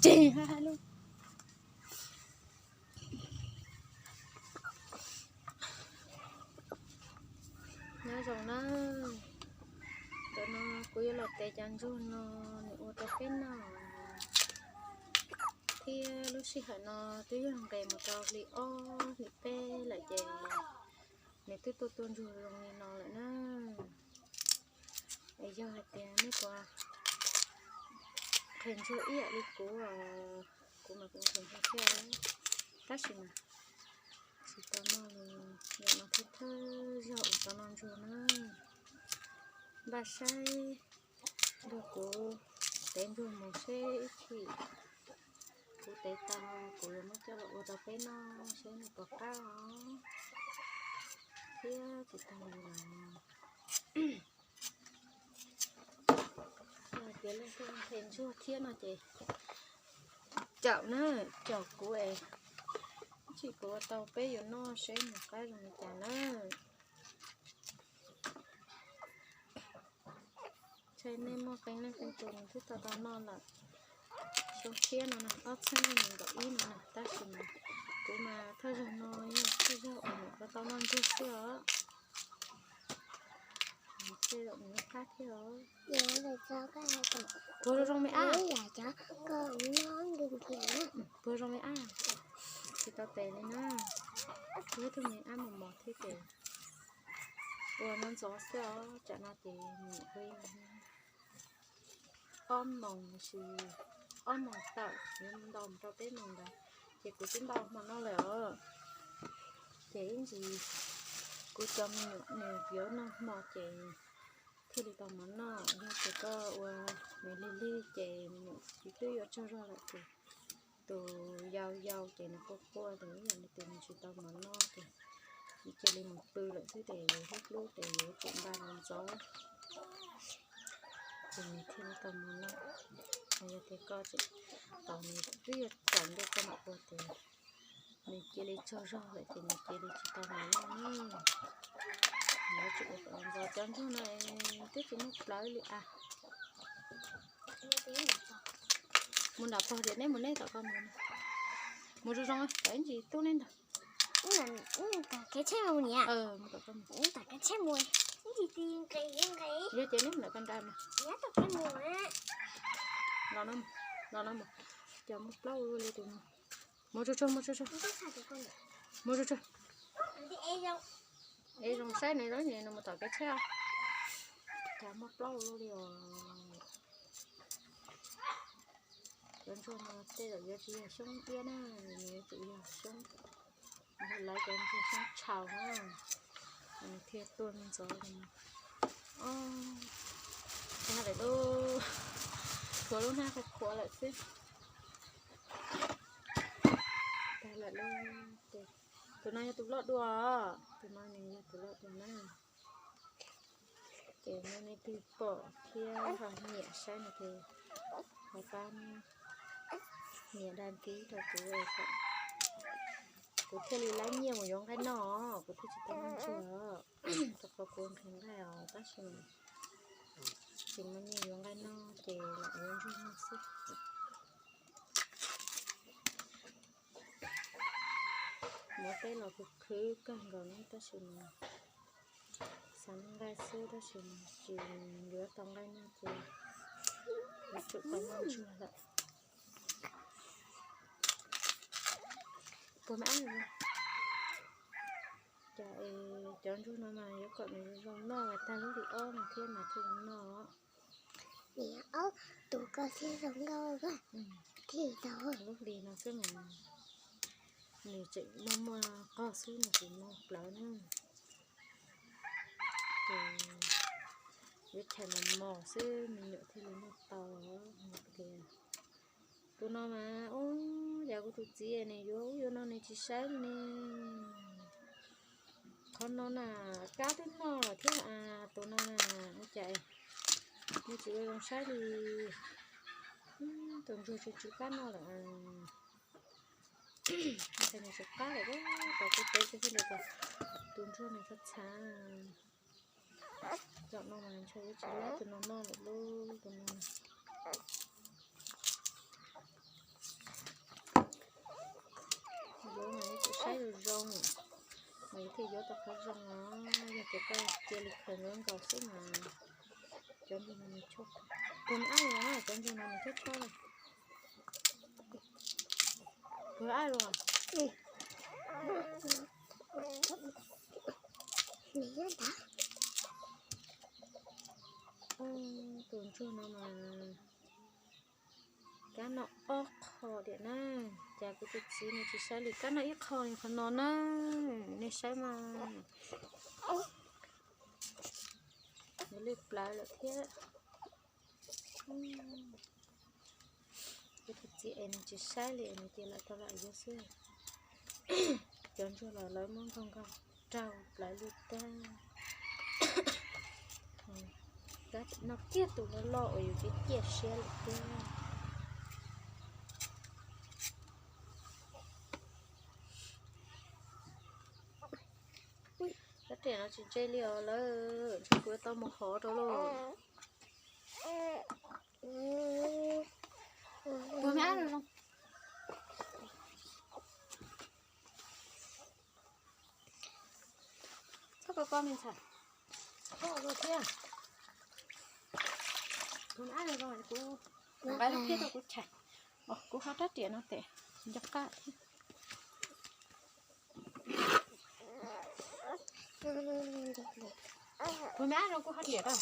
Nyob zoo na, ntawm no kuv yuav los tev cov ntsuag no nws ua rau peb noj, thiab lub sij hawm no twb yog nqes mus rau hli ob hli peb lawm ces nws twb tuaj tuaj ntsuag zoo li no lawm na. Es yog hais tias nej puas nqhis ntsuag ib yam li kuv, kuv mas kuv nqhis ntsuag thiab, tab sis mas tsis tau noj li, yam no thiaj thawj zaug uas tau noj ntsuag na. Npaj saib, nrog kuv tev ntsuag mus seb ib chim kuv tev tau kuv yuav muab coj los ua rau peb noj seb nws puas qab os. Thiab tsis tag li los, yog tias leej twg nqhis ntsuag thiab no ces caum na, caum kuv es ib chim kuv ua tau peb yuav noj seb nws qab zoo li cas na. Ntshai nej muaj qee leej qee tus nws twb tau tau noj lawm. Xyoo tshiab no na, ob txhiab nees nkaum ib no na, tab sis mas kuv mas thawj zaug no yog thawj zaug uas nyuam qhuav tau noj ntsuag xwb os. Tej zaum nws qab thiab os. Puas zoo zoo me ab? Puas zoo me ab? Tsis tau tes li na. Kuv ib tug me ab mos mos thiab ces ua ntxov ntxov xwb os, tsam no ces nim ua ob moos los sis ob moos tawm yuav nto mus rau peb moos ntawd, ces kuv twb npaj hmo noj lawm os. Ces ib ntsis kuv cov me nyuam nws yuav noj hmo ces thiaj li tau mov noj. Yog tias koj ua nws lig lig ces me nyuam tsis twb yuav tsaug zog lawm ces tus yau yau ces nws quaj quaj ces ib yam li tus nws tsis tau mov noj ces cia li mus pw lawm xwb ces yus hlub hlub ces yus tsum npaj ntxov ntxov ces nws thiaj li tau mov noj. Yog tias koj tseem tos nws twb yuav tsaus ntuj koj mam ua ces nws cia li tsaug zog lawm ces nws cia li tsis tau mov noj na. Yuav tsum ua kom ntxov, cov ntsuag no twb tsis muaj plawv li a. Mus nram pog tias neb mus neb tom koj mus. Mus zoo zoo, kom ib ntsis tub neb ntag. Mus tom kev tsheb mus niam. Mus tom koj mus. Yog ces neb mus nram koj nrad mas. Los no, los no mus. Cov muaj plaub ua luaj li tus no. Mus tsuag tsuag, mus tsuag tsuag. Mus tsuag tsuag. Es zoo saib nws zoo li no mus tom kev tsheb. Cov muaj plaub ua luaj li os. Cov ntsuag no tej zaum yuav tsis yog xyoob iab na, nws yuav tsum yog xyoob, lawv cov ntsuag xyoob tshau na, nws thiaj tuaj ntxov li no. Tag lawm lauj, tshuav lub hnab qhuav qhuav lawm xwb. Tag lawm lauj, tus no yog tus loj dua, tus no nws yog tus loj dua na. Ces nej leej twg pom thiab ho nyiam saib no ces ho pab nias đăng ký rau kuv, kuv thiaj li laib nyiaj mus yuav nqaij noj, kuv thiaj tsis tau noj ntsuag. Rau qhov kuv nqhis nqaij os, tab sis mas tsis muaj nyiaj yuav nqaij noj ces lam yuav ntsuag noj xwb. Muab peb los khwv khwv kawg nkaus na, tab sis mas xav noj nqaij xwb tab sis mas tsis yuav tau nqaij noj ces yuav tsum tau noj ntsuag lawm. Puas me ab? Cov, cov ntsuag no mas yuav kom nws zoo noj mas tag lub hli ob no thiab mas thiaj zoo noj. Niam, ob tus koj thiaj zoo nkauj, thiaj tau lub hli no xwb mas nws tseem muaj muaj qog xwb, nws tsis muaj plawv na. Ces yuav chais mos mos xwb me nyuam thiaj li noj tau. Tias tus no mas, ub, yog kuv tus txiv nws yuav ub yuav no nws tsis saib li ne. Qhov no na, kab twb noj lawm thiab, tus no na, ua cas nws tsis ua zoo saib li. Tus ntsuag tsw tsw kab noj lawm. Ntshai nws tsw qab lawm, kom kuv tev tsw thiaj li kom tus ntsuag nws txhob txhav. Zaum no mas ntshai yuav tsis laib tus no noj lawm lauj, tus no. Ces yuav tau qhov zoo os, yog tias koj cia li khaws nkaus nkaus xwb mas cov ntsuag no nws choj, tus ab los cov ntsuag no nws choj choj lawm. Tus ab los, tus ntsuag no mas kab noj ob qho tiam na. Cas kuv tus txiv nws tsis saib li, kab noj ib qho li qhov no na. Nej saib mas, nws lwj plawv lawm thiab. Kuv tus txiv es nws tsis saib li, nws cia lam tau lam yuav xwb. Cov ntsuag los lawv muab nkaug nkaug rau plawv li tag. Kab tseem noj kiag tus loj loj uas yus tsis ciaj siab lawm thiab. Kab riam no tsis ntse li os lawm, ntshe kuv yuav tau mus hov rau lauj. Puas me ab zoo zoo. Txhob ko ko me ntxhais. Txhob ko ko thiab. Puas me ab zoo zoo, kuv nqa lub phiab rau kuv chais. Kuv hov rab riam no tes nco qab thiab. Puas me ab zoo kuv hov riam rau.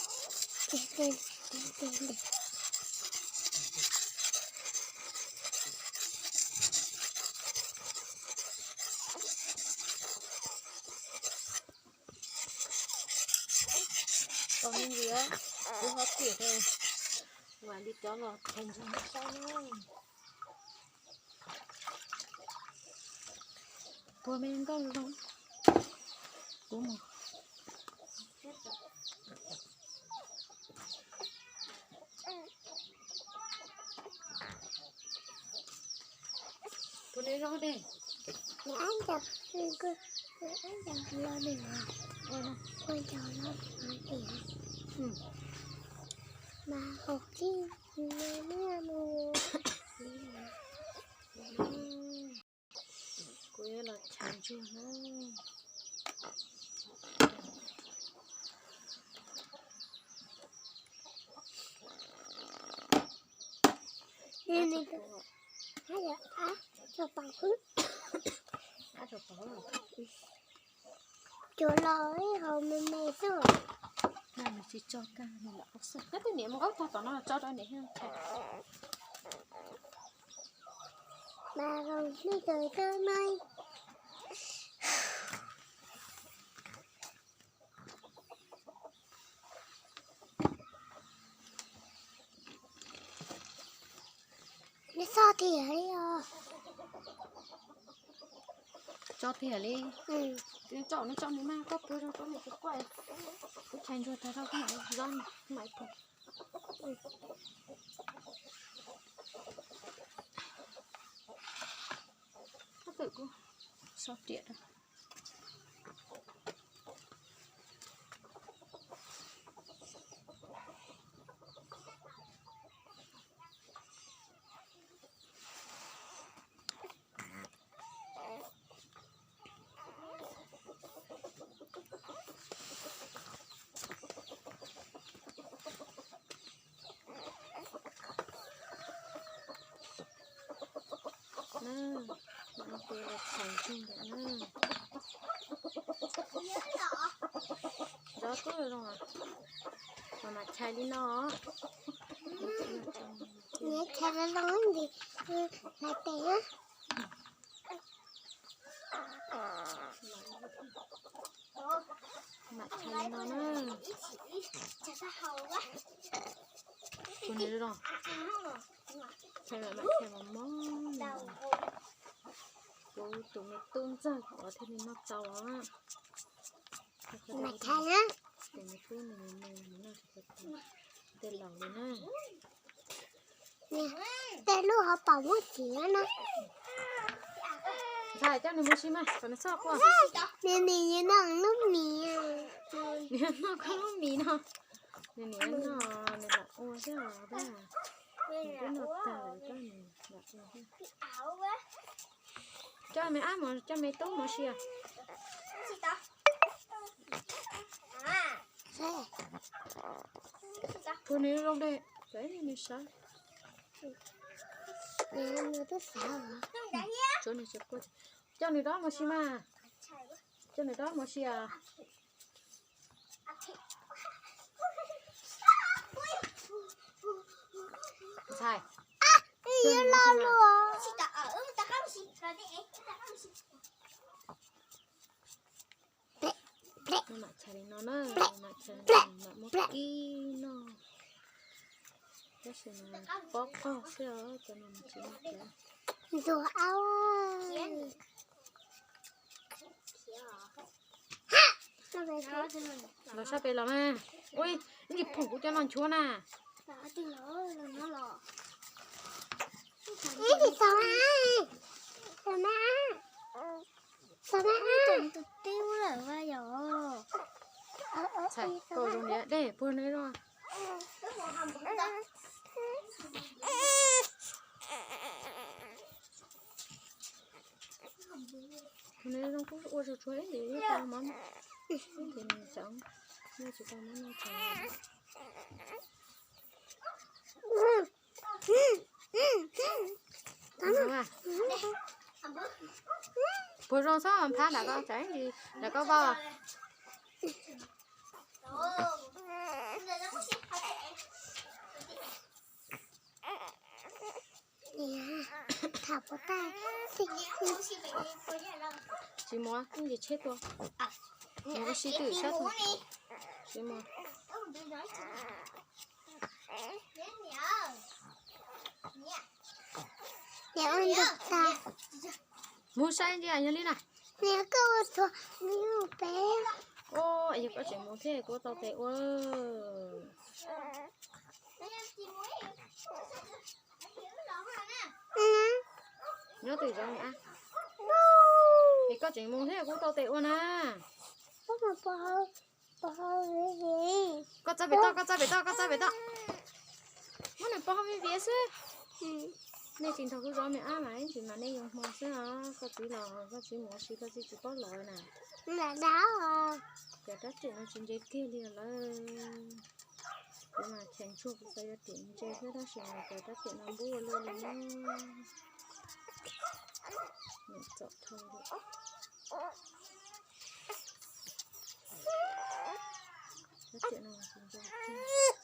Tau me ntsis, kuv hov riam rau. Vam li cov los thaiv ntsuag saib na. Puas me nkauj zoo. Kuv mus. Puas nws zoo dej. Mas hauv tij, kuv yuav los chais ntsuag na. Cov los ib hauv me me xwb. Nws tsis tso kag, nws lam ua xwb. Nyob twb niam mus qaub tag tom no tso rau niam. Mas los nej tus tub no. Nws txo tiag li os. Tso tiag li. Tso, nws tso nws mas koj pw rau rau nws tus quaj. Kuv chais ntsuag tag rau kuv mam zob mam pw. Koj pw kuv so riam rau. Na, mam no kuv los chais ntsuag ntawm na. Zov kub zoo, mam mam chais li no. Nws chais los zoo ntsis, hais tias mam chais li no na. Kuv nws zoo, chais mam mam chais mos mos. Kuv tus me tub ntxawg uas thiaj li noj tau os. Mas chais na. Tus me tub nws nws noj tsis tau tej laus li na. Tej lub hauv paus muab txiav na. Ntxhais, coj nws mus sim mas kom nws txhob quaj. Nws niam yuav noj lub mis. Nws noj koj lub mis no. Nws niam noj nws lam ua xwb os. Nws twb noj tag lawm tab nws lam ua xwb. Coj me ab mus, coj me tub mus sim. Puag nws zoo dej, nws sab. Tsuav nws tsis quaj. Coj nws dob mus si mas. Coj nws dob mus si as. Ntxhais. Mam chais li no na, mam chais li no mam muab kib noj. Tab sis mas pob qog xwb os, cov no mas tsis muaj cov. Los sab pem los mas. Ui, ib ntsis phoom kuv cov no nchuav na. Ib ntsis txog na, txog na, txog na. Ntxhais, koj zoo li dej puag nws zoo. Nws zoo kuj ua tsuag tsuag ib ntsis, ib ntsis nws tseem, nws tsis tau muab noj tseem. Puas zoo txhob phab nram koj, tsam ib ntsis nram koj vau. Tham puas tag? Tsis muaj, ib ntsis tsheb tua. Mus ua si twm sab tod. Tsis muaj. Mus saib ntsia yog li na. Ua, yog koj tseem mus thiab kuv tau tes ua. Nyob twm zov me ab. Es koj tseem mus thiab kuv tau tes ua na. Koj txav pem toj, koj txav pem toj, koj txav pem toj. Muab nws pov hauv me viav xwb. Nej tsis nrog kuv zov me ab mas ib ntsis mas nej yoo hmo xwb os. Koj txiv los koj txiv mus ua si koj txiv tsis paub los na. Cov rab riam no tsis ntse kiag li lawm. Kuv mas cheem tshuaj kuv xav yuav riam ntse thiab tab sis mas cov rab riam no npub ua luaj li na. Niam txom dhau li. Rab riam no tsis ntse kiag.